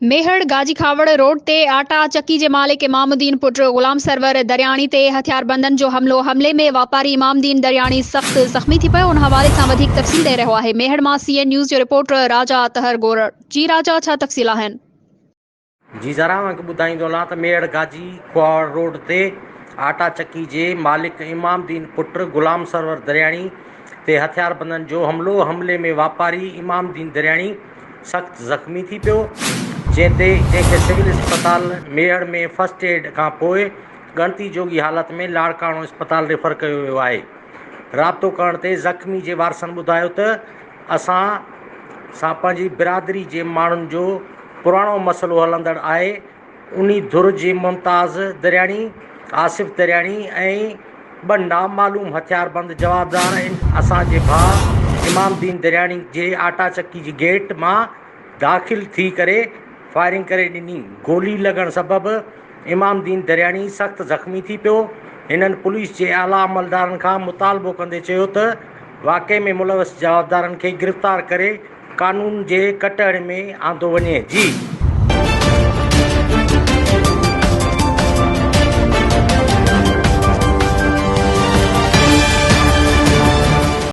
Mehar Gaji Khuhawar road تي آٽا چڪي جي مالڪ امام الدين پٽ غلام سرور درياڻي تي هٿياربندن جو حملو، حملي ۾ واپاري امام الدين درياڻي سخت زخمي ٿي پيو، ان حوالي سان وڌيڪ تفصيل ڏئي رهيو آهي ميهڙ مان سي اين نيوز جو رپورٽر راجا اطهر گورڙ، جي راجا ڇا تفصيل آهن؟ جي ذرا اوهان کي ٻڌائيندو هلان ته ميهڙ گاجي کهاوڙ روڊ تي آٽا چڪي جي مالڪ امام الدين پٽ غلام سرور درياڻي تي هٿياربندن جو حملو، حملي ۾ واپاري امام الدين درياڻي سخت زخمي ٿي پيو، جنهن تي جنهن کي سول اسپتال ميهڙ ۾ فرسٽ ايڊ کان پوء ڳڻتي جوڳي حالت ۾ لاڙڪاڻو اسپتال ريفر ڪيو ويو آهي. رابطو ڪرڻ تي زخمي جي وارثن ٻڌايو ته اسان سان پنهنجي برادري جي ماڻهن جو پراڻو مسئلو هلندڙ آهي، انهي ڌر جي ممتاز درياڻي، آصف درياڻي ۽ ٻه نامعلوم هٿياربند جوابدار اسان جي ڀاء امام الدين درياڻي جي آٽا چڪي جي گيٽ مان داخل ٿي ڪري فائرنگ ڪري ڏني، گولي لڳڻ سبب امام الدين درياڻي سخت زخمي ٿي پيو، هنن پوليس جي اعليٰ عملدارن کان مطالبو ڪندي چيو ته واقعي ۾ ملوث جوابدارن کي گرفتار ڪري قانون جي ڪٽهڙي ۾ آندو وڃي، جي.